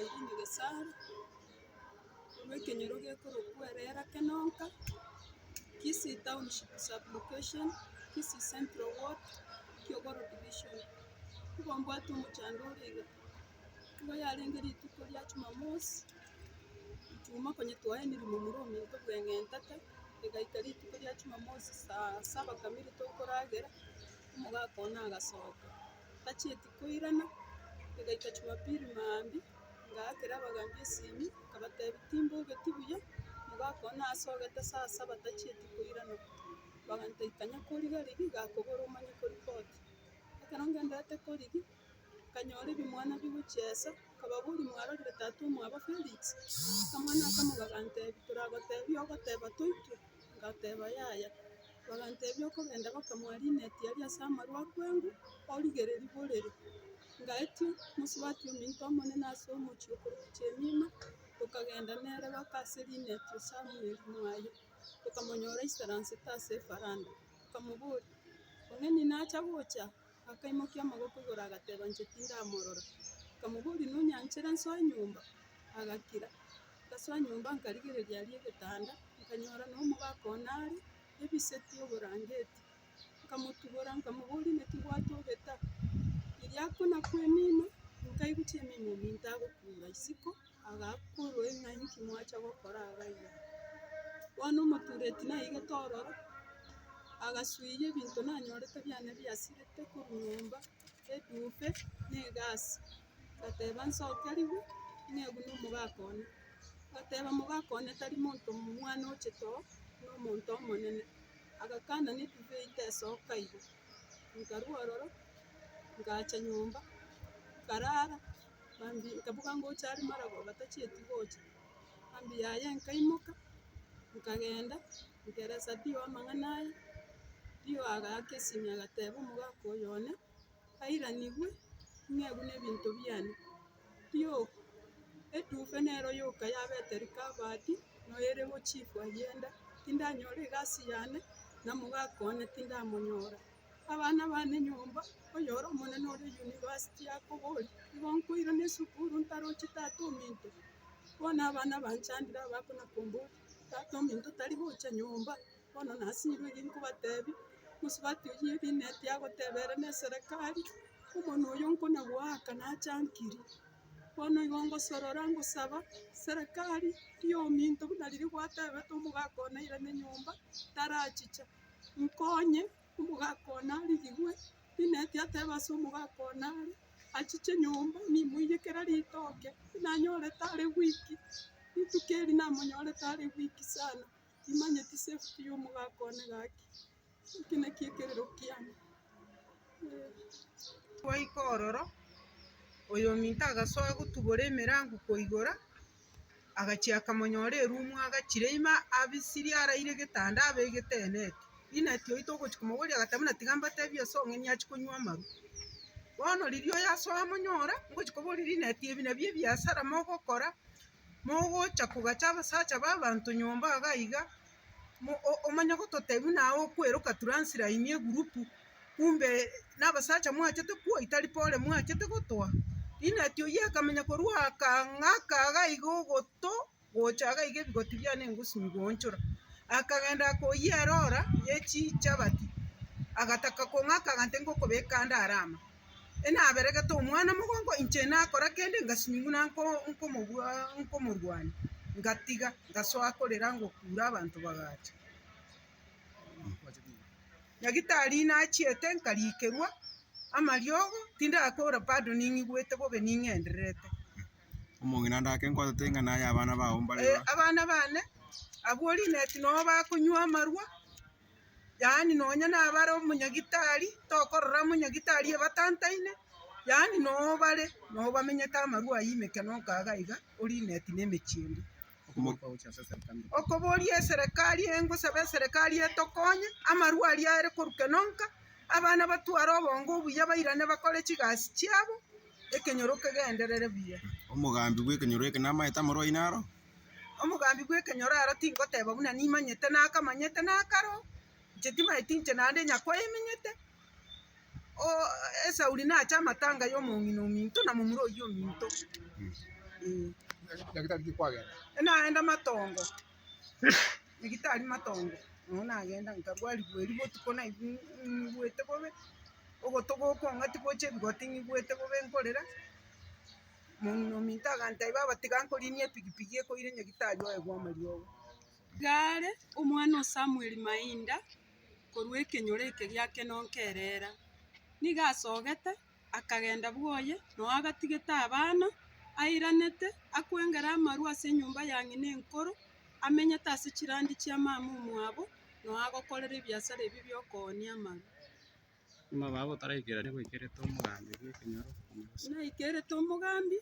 Irene Gesare, korwa ekenyoro gekorokwa Erera Kenonka, Kisii Township Sub-location, Kisii Central Ward, Kiogoro Division. Nigo mbwate omochando ore iga, nigo yarenge rituko ria Jumamosi, Ijumaa konya twaenire momura ominto bweng'entete, egaika rituko ria Jumamosi saa saba kamiri tokoragera, omogaka one agasoka. Tachieti koirana, egaika Jumapili mambia, ngaakera abagambi esimi, nkabatebia timbogeti buya, omogaka one asogete saa saba tachieti koirana. Bagantebia kanya koriga rigia gakobora omanye koripoti. Ekero ngenderete korigia, nkanyora ebimwana bigochiesa, nkababoria mwarorire tata omwabo Felix? Akamwana akamo gagantebia toragotebia ogoteba toitwe? Ngateba yaya. Bagantebia okogenda bakamwa rineti aria ase amarwa akwengu, origereria borere. Ngaetia mosubati ominto omonene ase omochie okorokwa Jemima, tokagenda nere baka ase rineti o Samuel mwaye, tokamonyora aisaransete ase efaranda. Tokamoboria, Ong'eni nacha gocha? Akaimokia amaboko igoro agateba, Inche tindamorora. Nkamoboria, Nonyanchere nsoe nyomba? Agakira. Ngasoa nyomba nkarigereria aria egetanda, nkanyora nomogaka one are, ebiseti oborangeti. Nkamotubora nkamoboria, Naki gwatogeta? Riria akona kwemina, nkaigwa chiemima ominto agokura isiko, agakurwa ng'a inki mwacha gokora iga iga. Bono omotureti naigete ororo, agasuiya ebinto nanyorete biane biasirete korwa nyomba, edufe, na egasi. Ngateba nsokerigwe, ng'egwe na omogaka one. Ngateba mogaka one tari monto mwana ochete oo, na omonto omonene. Agakana na edufe eyio tesoka igo. Nkarwa ororo, ngacha nyomba, nkarara, mambia nkabuga ngocha are marogoba tachieti gocha. Mambia yaye nkaimoka, nkagenda, nkeresa dio amang'ana aya, dio agaaka esimi agateba omogaka oyo one. Airanigwe, ng'egwe nebinto biane. Rioka, edufe nero yoka yabete recovered, noyo ere gochief agenda, tindanyora egasi yane, na omogaka one tindamonyora. Abana bane nyomba, oyore omonene ore university akoboria, igo nkoirana esukuru ntarochi tata ominto? Bono abana banchandire abakona komboria, tata ominto tari gocha nyomba. Bono nasinyirwe eki nkobatebia, mosubati oyio ebineti agoteba ere na eserekari, omonwe oyo nkona goaka nachankirie. Bono igo ngosorora ngosaba, serekari, riominto buna riria gwatebete omogaka one airane nyomba, tarachicha, nkonye omogaka one arigigwe, rineti atebe ase omogaka one are, achiche nyomba nimoiye kera ritoke, nanyorete are wiki, rituko eri namonyorete are wiki sana. Timanyeti safety y'omogaka one gaki, eki nakio ekerero kiane. Twaika ororo, oyominto agasoa gotubora emerango koigora, agachia akamonyora erumu agachire ime abisirie araire getanda abegete eneti. Rineti oyio togochia komoboria agateba buna tiga mbatebie ase ong'eni achie konywa amarwa. Bono riria oyo asoa amonyora, ngochia koboria rineti ebi nabio ebiasara mogokora. Mogocha kogacha abasacha b'abanto nyomba iga iga, omanye gototebia buna aye okweroka translaini egurupu, kumbe nabasacha mwachete kwoita ripore mwachete gotoa. Rineti oyio akamanya korwa akang'aka iga iga ogoto gocha iga iga ebigoti biane ngosinyi goonchora. Akagenda akoyia erora ye chichabati, agataka kong'aka agantebia ngokobeka ande arama. Enaberegete omwana mogongo, inche nakora kende ngasinywa buna nko- nkomobua nkomorwania, ngatiga, ngasoa korera ngokura abanto bagacha. Nyagetari nachiete nkarikerwa amariogo, tindakora bado ning'igwete bobe ning'endererete. Omong'ina ande ake nkwatete ng'a naye abana bao mbare iga. Abana bane, abwo rineti noo bakonywa amarwa. Yaani nonya nabare omonyagitari, tokorora omonyagitari ebatantaine, yaani noo bare, noo bamenyete amarwa ayio ime kenonka iga iga, orineti na emechie ende. Okoboria eserekari engosaba eserekari etokonye, amarwa aria are korwa kenonka, abana batware obongo obuya bairane bakore chigasi chiabo, ekenyoro kegenderere buya. Omogambi bw'ekenyoro eke namaete amarwa aino aro? Omogambi bw'ekenyoro aro tingoteba buna nimanyete nakamanyete nakaro, inche timaeti inche naende nyakwaemenyete, Esauri nache amatanga y'omong'ina ominto na momura oyio ominto. Eh. Nyagetari ki kwagenda? Naenda matongo, nyagetari matongo, noo nagenda nkarwarigwa erio botuko naigwa ng'igwete bobe, ogoto gokong'a tigocha ebigoti ng'igwete bobe nkorera, mong'ina ominto agantebia baba tiga nkorinie epigipigi ekoire nyagetari oegwe amariogo. Iga are omwana o Samuel Mainda korwa ekenyoro eke gia Kenonka Erera. Nigo asogete akagenda bwoye, noo agatigete abana, airanete, akwengera amarwa ase enyomba ya ng'ina enkoro, amenyete ase chirandi chia mama omwabo, noo agokorera ebiasara ebi bi'okoonia amarwa. Nyuma baba otaraikerania gwaikerete omogambi bw'ekenyoro. Naikerete omogambi.